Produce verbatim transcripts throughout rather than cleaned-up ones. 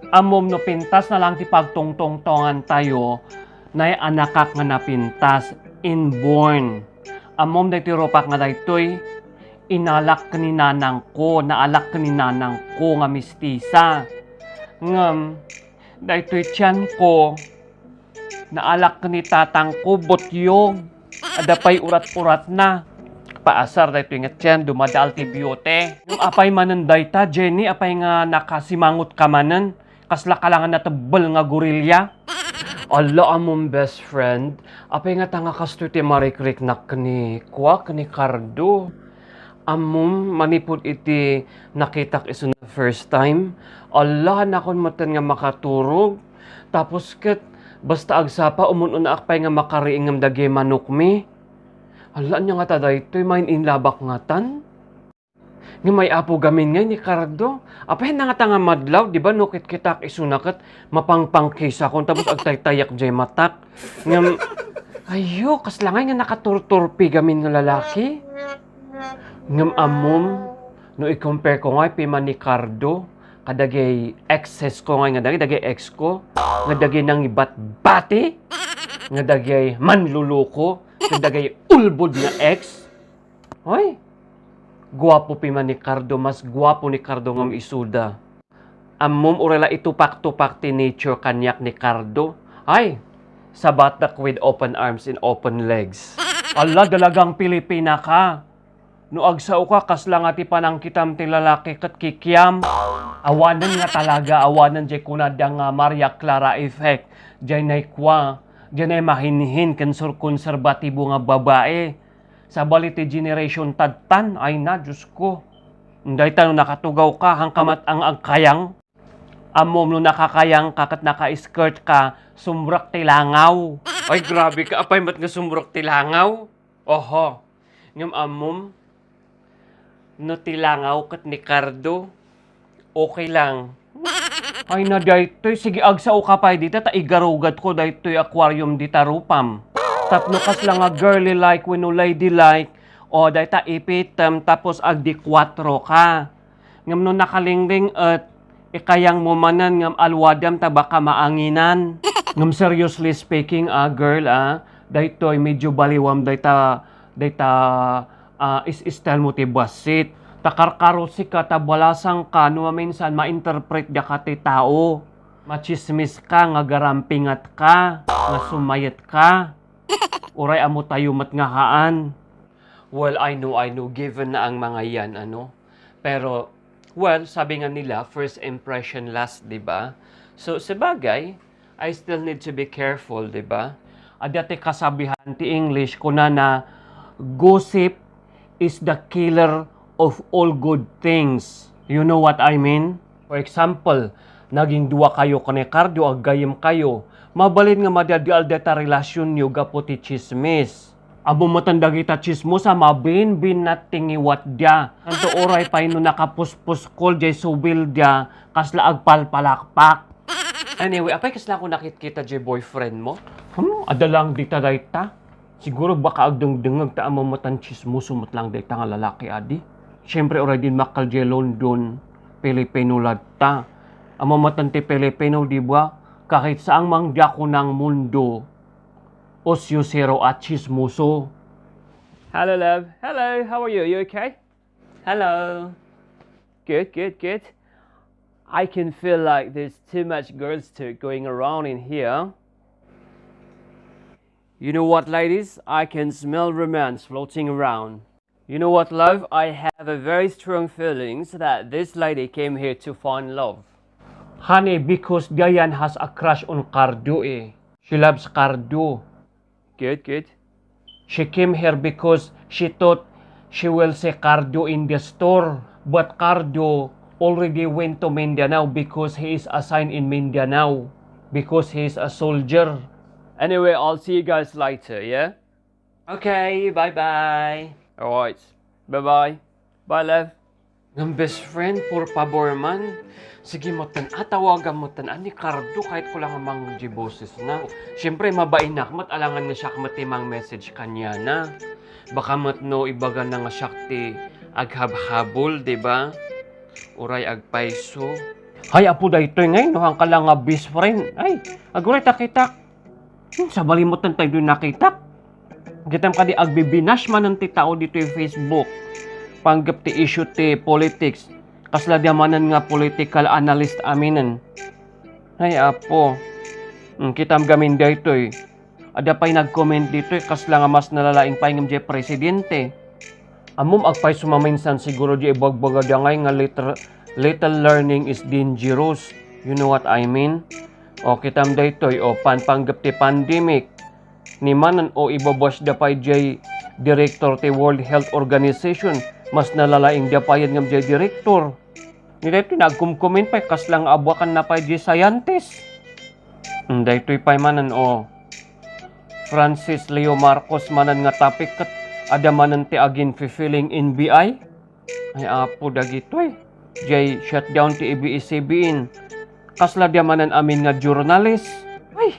Ammom no pintas na lang ti pagtungtungtongan tayo, nay anakak nga napintas, inborn. Ammom daytoy rupak nga daytoy, inalak ken ni nanangko, naalak ken ni nanangko nga mistisa. Ngem, daytoy tiyanko, naalak ken ni tatangko, butyog. Adda pay urat-uratna. Paasar daytoy nga tiyan, dumadaal ti beauty. Ngem apay manen dayta, Jenny, apay nga nakasimangot ka manen? Kasla ka la nga natebbel nga gorilla? Alla, ammom best friend, apay ngata nga kastoy ti marikriknak ken ni kua, ken ni Cardo? Ammom, manipud iti nakitak isu nga first time, alla, haanakon metten nga makaturog. Tapos ket, basta agsapa, umun-unaak pay nga makariingem dagiti manokmi. Alla, ania ngata daytoy, main-inlabak ngatan? Ngem ay Apo gamin ngay ni Cardo. Apay, haanna ngata nga madlaw, di ba, no kitkitaak isuna ket mapangpangkisakon, tapos agtaytayak jay matak. Ngem, ayo, kasla ngay nga nakaturturpi gamin nga lalaki. Ngem ammom, no i-compare ko ngay piman ni Cardo, kadagiti exes ko ngay nga dagiti, dagiti ex ko, nga dagiti nangibatbati, nga dagiti manluluko, nga dagiti ulbod nga ex. Hoy, guapo piman ni Cardo, mas guapo ni Cardo ngem isuda. Ammom, uray la itupak-tupak ti nature kaniak ni Cardo. Ay, sabatak with open arms and open legs. Alla, dalagang Pilipina ka. No agsao ka, kasla nga ti panangkitam ti lalaki ket kikiam. Awanen nga talaga, awanen jay kunada nga Maria Clara effect. Jay naykua, jay naymahinhin ken sur-, konserbatibo nga babae. Sabali ti generation tadtan, ay na, Diyos ko. Dayta no nakatugaw ka, haanka met nga agkayang. Ammom no nakakayang ka ket naka-skirt ka, sumrek ti langaw. Ay, grabe ka, apay met nga sumrek ti langaw? Oho. Ngem ammom, no ti langaw ket ni Cardo, okay lang. Ay na daytoy, sige, agsao ka pay dita, ta igarugatko daytoy aquarium dita rupam. Tapno kasla nga girly like wenno lady like, o dayta ipitem, tapos agdi kuatro ka. Ngem no nakalingling et ikayangmo manen ngem alwadem ta baka maanginan. Ngem seriously speaking, ah, girl, ah, daytoy medyo baliwam dayta, dayta, ah, is-style mo ti bassit. Ta karkarusika ta balasangka no maminsan ma-interpret daka ti tao. Machismis ka nga garampingat ka, nga sumayet ka. Uray ammo tayo met nga haan. Well, I know, I know, given na ang mga yan, ano. Pero, well, sabi nga nila, first impression last, di ba? So, sabagay, I still need to be careful, di ba? Adda ti kasabihan ti English, kunana, "Gossip is the killer of all good things." You know what I mean? For example, naging dua kayo ken ni Cardo, aggayyem kayo. Mabalin nga madadial dayta relasyonyo gapu ti tsismis. Ammom metten dagita tsismosa, mabinbinnat ti ngiwatda. Nganto uray pay no nakapuspuskol jay subilda, kasla agpalpalakpak. Anyway, apay, kasla ko nakitkita jay boyfriend mo? Hmm, adda lang dita dayta. Siguro baka agdengdengngeg ta ammom metten tsismoso met lang dayta nga lalaki adi. Siyempre, uray dimmakkel jay London, Pilipino latta. Ammom metten ti Pilipino, di ba? Kahit saang mangdiako ng mundo, osyosero at tsismoso. Hello, love. Hello, how are you? Are you okay? Hello. Good, good, good. I can feel like there's too much girls talk going around in here. You know what, ladies? I can smell romance floating around. You know what, love? I have a very strong feelings that this lady came here to find love. Honey, because Diane has a crush on Cardo, eh. She loves Cardo. Good, good. She came here because she thought she will see Cardo in the store. But Cardo already went to Mindanao because he is assigned in Mindanao. Because he is a soldier. Anyway, I'll see you guys later, yeah? Okay, bye-bye. All right. Bye-bye. Bye, love. Ngem best friend, por pabor man. Sige metten, a, tawagam metten, a, ni Cardo, kahit ko lang a mangngeg ti bosesna. Siyempre, mabainak met, alangan nga siak met ti mang-message kaniana. Baka met no, ibagana nga siak ti aghabhabol, di ba? Uray agpayso. Hay, apo, daytoy ngay, no, hangka la nga best friend. Ay, aguray ta kitak. Hmm, sabali met tayo nakitak. Kitam kadi agbibinash manen ti tao ditoy Facebook. Panggep ti issue ti politics. Kasla dia manen nga political analyst aminen. Hay, apo. Hmm, kitam gamin daytoy. Adda pay nag-comment ditoy, kasla nga mas nalalaing pay ngem diay presidente. Ammom, agpayso maminsan siguro diay ibagbagada ngay nga little, little learning is dangerous. You know what I mean? O, kitam daytoy, o, pan-, panggep ti pandemic. Ni manen, o, ibabashda pay diay director ti World Health Organization, mas nalalaing dia payen ngem diay director. Ni daytoy nagkumkumin pay, kasla nga abuakanna pay diay scientist. Hmm, daytoy pay manen, o. Francis Leo Marcos manen nga topic ket adda manen ti agin-feeling N B I. Ay, apo, dagitoy. Diay shutdown ti A B S C B N. Kasla dia manen amin nga journalist. Ay,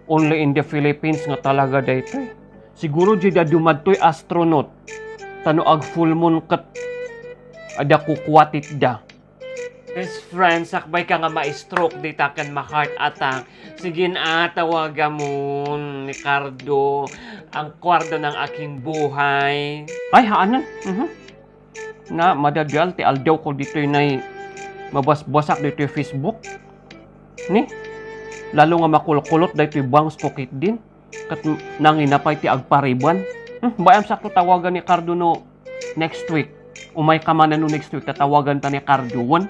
only in the Philippines nga talaga daytoy. Siguro diay da dumadtoy astronaut. Ta no ag-full moon ket adda kukuatitda. Best friend, sakbay ka nga ma-stroke dita ken ma-heart attack. Sige na, tawagamon ni Cardo. Ang Cardo ng aking buhay. Ay, haanan. Mhm. Na, madadial ti aldaw ko ditoy nay mabasbasak ditoy Facebook. Ni, lalo nga makulkulot daytoy bangs ko ketdin. Ket nangina pay ti agpariban. Hmm, bay-am sakto tawagan ni Cardo no next week. Umay ka manen no next week, tatawagan ta ni Cardo. Wen,